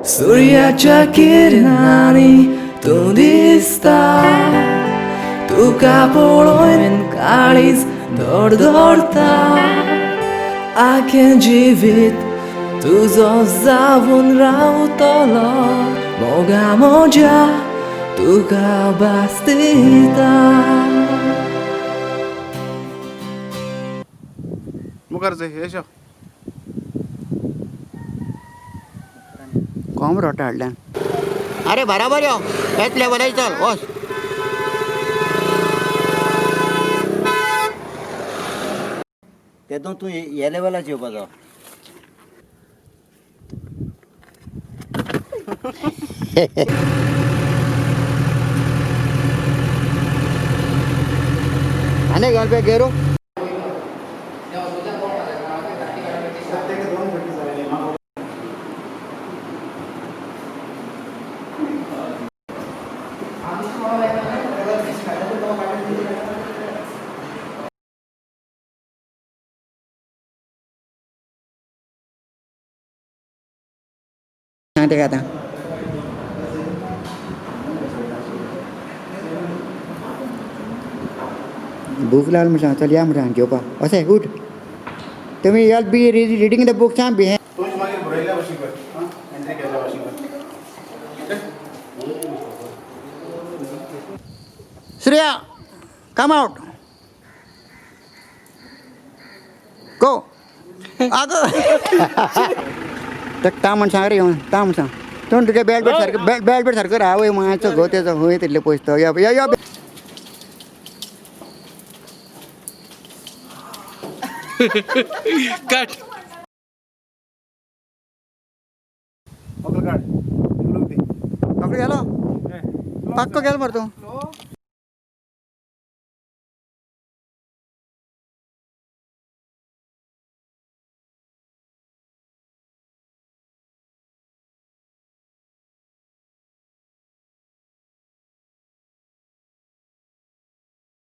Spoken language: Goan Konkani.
सूर्याच्या किरणांनी तूं दिसता, तुका पळोवन काळीज धडधडता. आख्खें जिवीत तुजो जावन रावतलो, मोगा म्हज्या तुका भासता. मुखार जाय येशो कोम रोटा हाडल्यान. अरे बराबर यो, हेच लेवलार चल वच. तेदों तूं हे लेवलाचेर येवपाचो. आनी घाल पे गेरो. सांग तेका आतां. भूक लागली म्हण सांग, चल या म्हण सांग जेवपाक. अशें उठ. तुमी you'll be reading the book सांग बी. तूंच मागीर बरयल्या भशेन कर, आं, एंट्री केल्या भशेन कर. Shreya, come out. गो. आगो ताका ता म्हण सांग रे, येवन ता म्हण सांग. तूं तुगे बेल्ट बेट सारको, बेल्ट बेट सारको रावय मातसो घो तेजो खंय तितले पयस तो. यो यो यो. कट. वक्ल काड, उलोवंक दी. पाकडो गेलो, पाक्को गेलो मरे तूं.